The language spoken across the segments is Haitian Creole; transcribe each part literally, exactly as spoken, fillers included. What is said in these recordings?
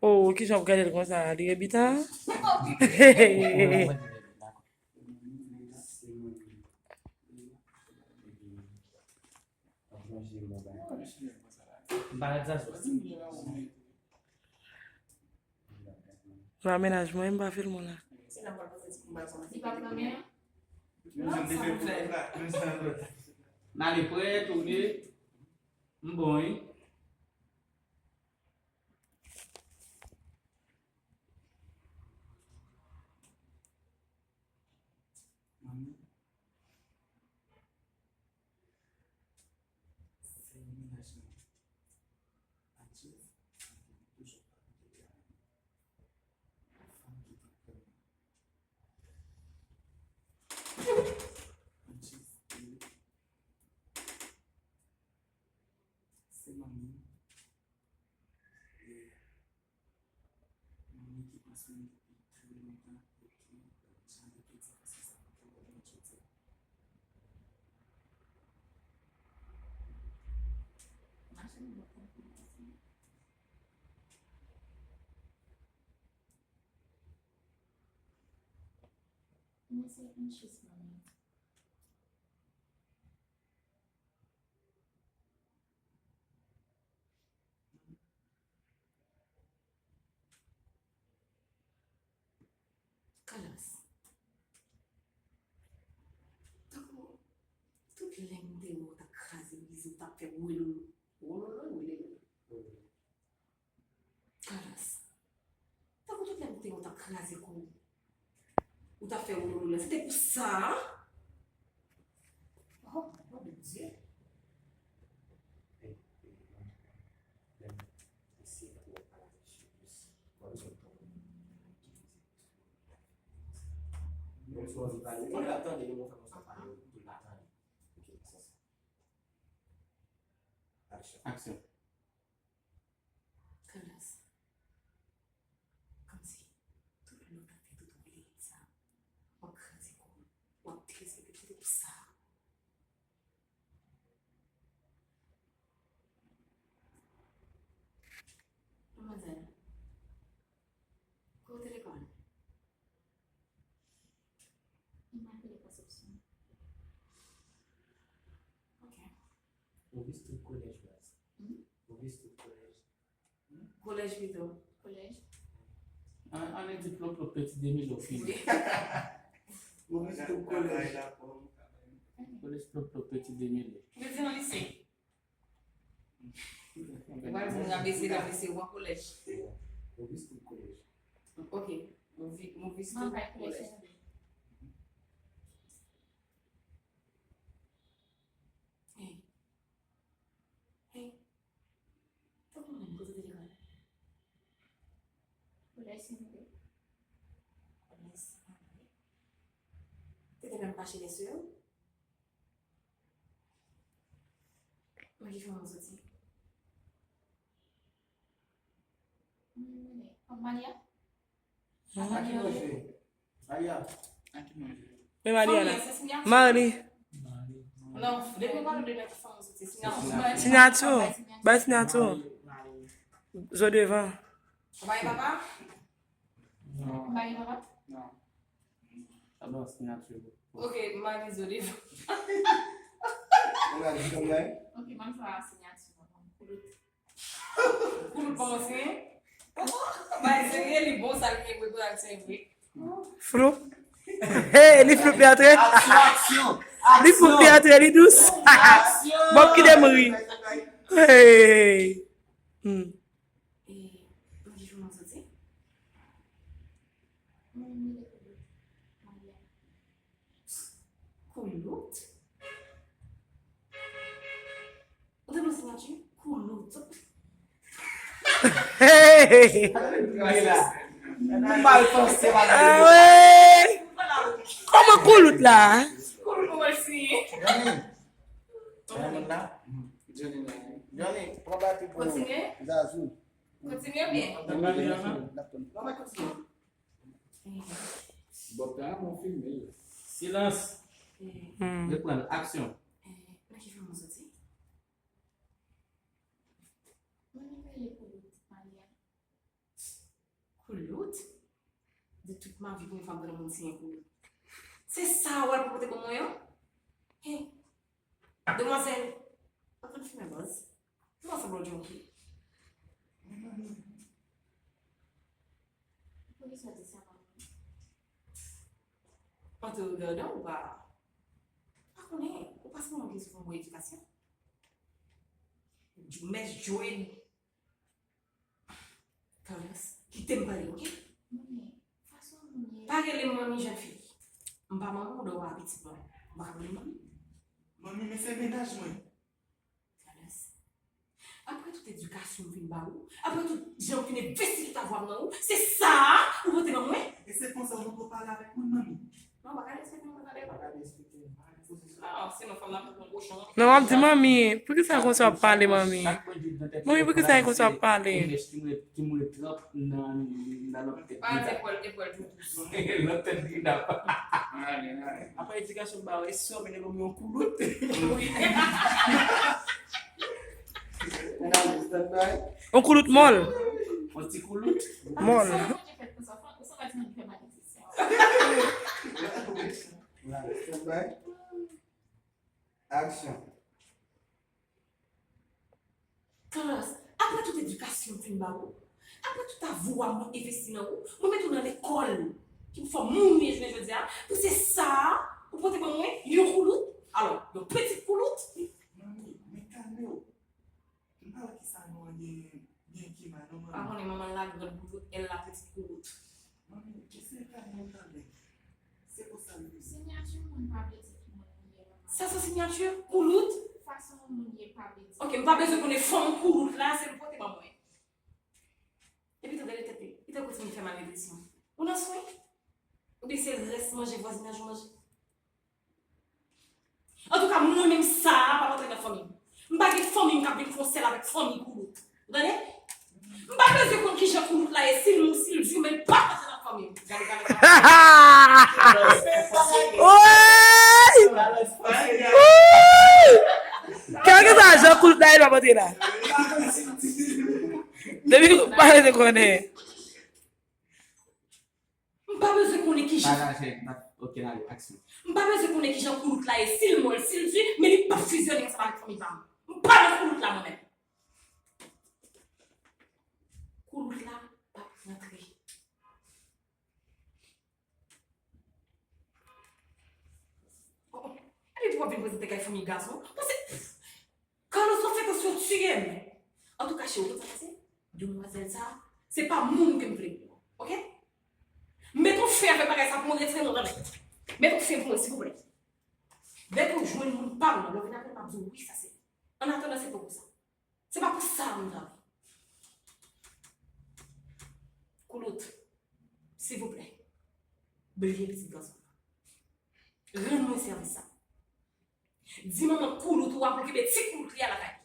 Oh, kijan w ap gade l konsa? Li rebitan? Nan mennaj mwen, m pa filme w la. M ale prè, tounen. M bon, wi. Manmi, se yon mennaj mwen. Adye, toujou pa koute pye a. Fanm ki te pran mwen. Adye, se manmi. Manmi ki pran swen m depi trè lontan epi jan de piti fason sa pou ke mwen jodi a. Mwen se Anchis, manmi. Kalas. Tankou tout lè m te wè w t ap kraze brize, w t ap fè wololo, wololo, wololo. Kalas. Tankou tout lè m te wè w t ap kraze kò w. Ou t ap fè wololo la. Se te pou sa. Oh, oh, Bondye. Aksyon. Kalas. Kòmsi tout lè w t ap fè tout wili sa, w ap kraze kò w, w ap derespekte tout sa. Manmzèl, kote lekòl? Immaculée Conception. Ok. Ou vizite kolèj baz. Hmm? Ou vizite kolèj. Kolèj pito. Kolèj. An, ann di plop plop peti de mil ou fini. Wi. Ou vizite kolèj. Kolèj plop plop peti de mil. Ou vizite nan lise. Ou pral di moun abese nan lise ou an kolèj. Ou vizite kolèj. Ok. Mwen vi-, mwen vizite kolèj. Hey. Hey. Tankou moun kote w te lekòl? Kolèj Sen Andre. Kolèj Sen Andre. Te te menm mache lè sou yo? Mwen ki fè mwen soti. Mwen, mwen, mwen. Malia? Malia. Malia. Men Malia la. Marli. Non, depi w pale de lèt fanm, se siyati. Siyati. Bay siyati. Zo devan. Ou pa gen papa? Non. Ou pa gen papa? Non. Sa bon, siyati. Ok, Marli zo devan. Ok, ban m sa siyati. Koulout pa konn siyen? Bay serye, li bon sa, li gen vre pou al siyen vre. Flou. Hey, li flou pi antre. Aksyon, aksyon, aksyon. Li flou pi antre, li dous. Aksyon. Bon, ki de m ri. Hey. Hmm. E, mwen ki jou mwen soti? Mwen, mwen, Koulout? Ou te nan siyati? Koulout. Hey! Mal panse, madanm. Ah ouais! Kòman koulout la? Koulout, kòman l siyen? Johnny. Johnny la. Johnny, pran bati pou Zazou. Kontinye byen. N ap kontinye. Bòt la, mwen filme l. Silans. Hmm. Reprann. Aksyon. Nan ki fè mwen soti? De toute ma vie, premye fwa m tande moun siyen koulout. Se sa w al pote ban mwen an? Hey, demwazèl, antre nan fimen baz. Ou pa sanble yon junkie. Poukisa w di sa, manmi? An te regardan ou pa, pa konnen, ou pa sanble yon moun ki resevwa yon bon edikasyon. Mès Joel. Carlos, kite m pale, oke? Manmi, fason moun ye. Pa rele m manmi, jèn fi. M pa manman w, donk w pa pitit mwen. Ou pa ka rele m manmi. Manmi, men se mennaj mwen. Carlos, apre tout edikasyon m fin ba ou, apre tout jan m fin envesti tout avwa m nan ou, se sa a ou pote ban mwen? E se konsa ou poko pale avèk moun, manmi? Non, pa ka respekte m, pa ka respekte m. Ah, sinon fanm nan pran kochon. Non, w ap di manmi, poukisa konsa w ap pale, manmi? Manmi, poukisa e konsa w ap pale? Ki mwen, ki mwen trap nan, nan lòt tèt. Pa di epòl, epòl tou dous. Lòt tèt gridap. Apa edikasyon ba wè sè w mennen ban mwen yon koulout. Yon koulout mòl. Yon ti koulout. Mòl. Stand by. Action. Carlos, apre tout edikasyon m fin ba ou, apre tout avwa mwen envesti nan ou, mwen mete w nan lekòl ki pou fè w moun ou ye jounen jodi a, pou se sa a ou pote ban mwen yon koulout? Alò, yon pitit koulout? Manmi, men kalme w. M pa wè kisa nou an gen, gen ki mal non, manmi. Pa konnen manman l la grann koulout, èl la pitit koulout. Manmi, eseye kalme w kanmenm. Se konsa l ye. Siyati moun pa vle di ki moun ou ye, manman. Sa se siyati koulout? Fason moun ye pa vle di. Oke, m pa bezwen konnen fòm koulout la, se l pote ban mwen. Epi tou gade tèt li, li tankou timoun ki fè malnitrisyon. Ou nan swen? Oubyen se rès manje vwazinaj ou manje? Antouka, mwen menm sa a p ap antre nan fanmi m. M pa gen fanmi m k ap vin fè yon sèl avèk fanmi koulout. Ou tande? M pa bezwen konn kijan koulout la ye, si l mou, si l di, men l p ap antre nan fanmi m. Gade, gade, gade. Woy! Woy! Kèlkeswa jan koulout la ye, l p ap antre la. Depi ou pa bezwen konnen. M pa bezwen konnen kijan. Pa lajè, pa, oke, ale, aksyon. M pa bezwen konnen kijan koulout la ye, si l mòl, si l di, men li p ap fizyonnen ansanm avèk fanmi pa m. M pa nan koulout la mwen menm. Koulout la p ap rantre. Oh, oh. Epi tou w ap vin prezante kay fanmi gason. Panse, Carlos, w ap fè tansyon tiye m. Antouka, cheri, ou konn sa k pase? Demwazèl sa a, se pa moun ke m vle pou ou, oke? Met yon fen avèk bagay sa pou mwen, retire non, tande. Met yon fen pou mwen, silvouplè. Lè ke w jwenn moun pa m nan, lè w vin avè l, m ap di w wi, sa se li. Annatandan, se poko sa. Se pa pou sa m travay. Koulout, silvouplè, bliye pitit gason an. Rann mwen sèvis sa. Di manman koulout ou a pou l kenbe ti koulout li a lakay li.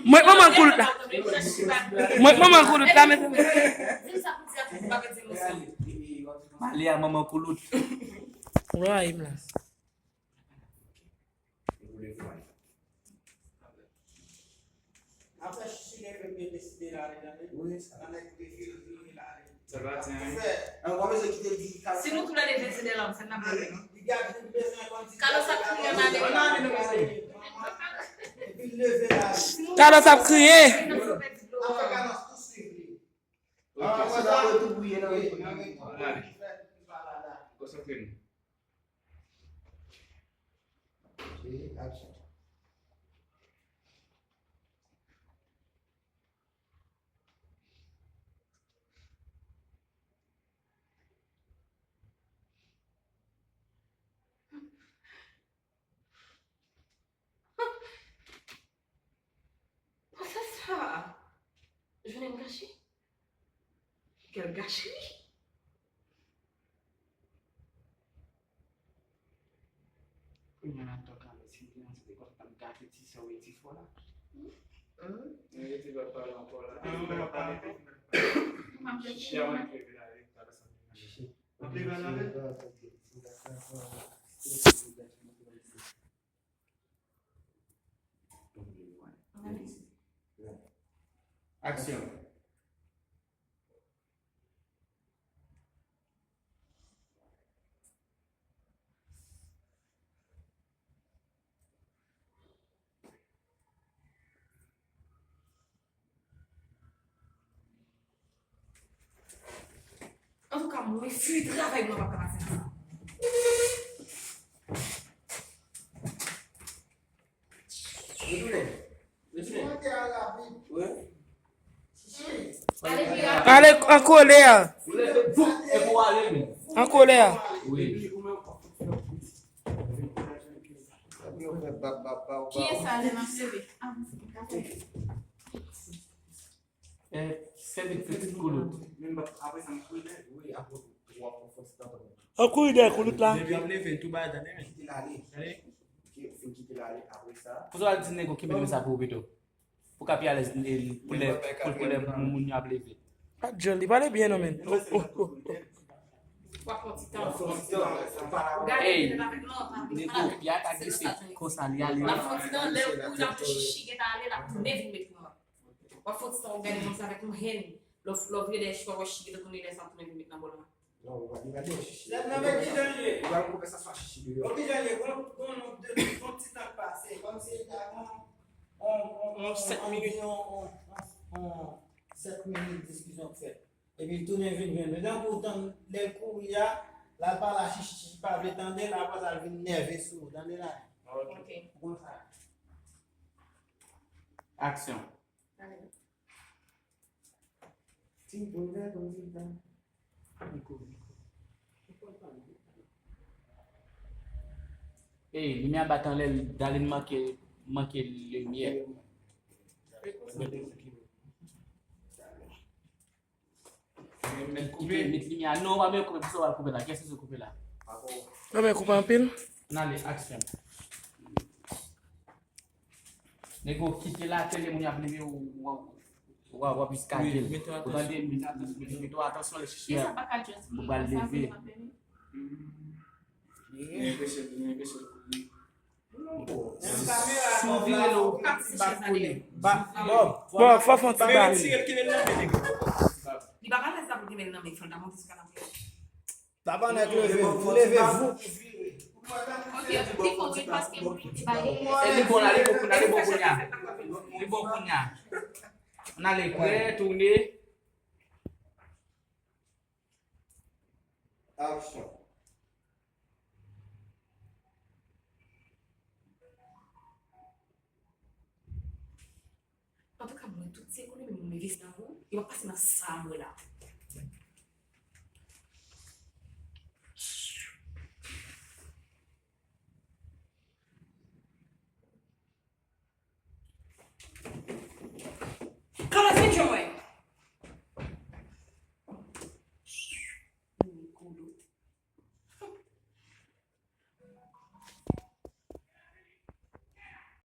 Mwen manman koulout la. Mwen manman koulout la, men. Male a manman koulout. Woy, m la. Apre chichi leve m deside l ale, tande. Wi, sa. Nan nèg te fil vini l ale. Sa va, tiens. Fè, an, w pa bezwen kite l di Carlos. Si nou tou lè de deside l ale, se n ap ale. Li gen, li bezwen konn di Carlos ap kriye, n ale. Epi l leve l ale. Carlos ap kriye. Apre Carlos tou swiv li. Ok, apre sa, tou bouye nan wi. Konsantre nou. Ok, action. Pwofesè, jounen m gache? Kèl gachri! Kounye a n ap tann Carlos, si l gen yon ti dekòt, l ap gate ti sè w e ti frè w la. Hum. Hum. Mwen rete lòt pale ankò la. Hum. Chichi a mwen ki rete la, wi, Carlos ap vin la. Chichi. Aksyon. Antouka, mwen fini travay mwen, pa ka pase nan sa. Retounen. Retounen. Ale an kolè. An kolè. Kiyès sa, lè m ap leve? Fè vit, fè ti koulout. An kouri dèyè koulout la. Depi w ap leve, tou ba tande men. Pou sa w al di nèg ou kenbe men sa pou ou pito. Pou ka pi alèz, pou lè, pou, pou lè moun yo ap leve. Pa djòl, li pale byen non men. Oh, oh, oh, oh. Ey, nego, pye a ka glise konsa, li ale. L ap fè yon ti tan, lè l kouri, l ap di chichi gentan ale, l ap tounen vin met pou mwen. W ap fè yon ti tan, w ap gade konsa avèk yon hèn. Lè w, lè w vire dèyè chichi, w ap wè chichi gentan tounen, lè sa ap tounen vin met nan bòl la. Non, ou pa li gade chichi. Nan, nan, men ki jan l ye? Ou pral konvèsasyon ak chichi deyò. Bon, ki jan l ye? Bon, bon, non, de, bon ti tan k pase. Kòmsi li ta gon, on, on, on, on, on, on, sèt minit diskisyon k fèt. Epi l tounen vin jwenn mwen. Tankou w tann lè l kouri a, l al pale a chichi, chichi pa vle tande l, apre sa l vin nève sou ou, tande la. Ok. Ou konn sa. Aksyon. Ti boulè konn di tan. Ey, limyè a bat anlè, Darline manke, manke limyè. Kite met limyè a. Non, w pa bezwen koupe, poukisa w al koupe la? Kiyès ki sou koupe la? W pa bezwen koupe anpil. N ale, aksyon. Nego, kite la, tande moun y ap leve, w, w, w, w ap jiska gel. Ou tande, mete w atansyon lè chichi a. Ou pral leve. Si w vire l, ou bat pou li. Bon, fò fè yon ti bak. Li pa ka fè sa pou kenbe l nan men, fò l ta monte sou kanapè. Tabanèk leve, leve vou. Ok, li fò wi, paske li bay. E li bon la, li bon kounye a, li bon kounye a. Li bon kounye a. Ann ale, prè, tounen. Aksyon. Antouka, mwen, tout se ekonomi mwen, mwen vin nan ou, yo pa pase nan sa mwen la.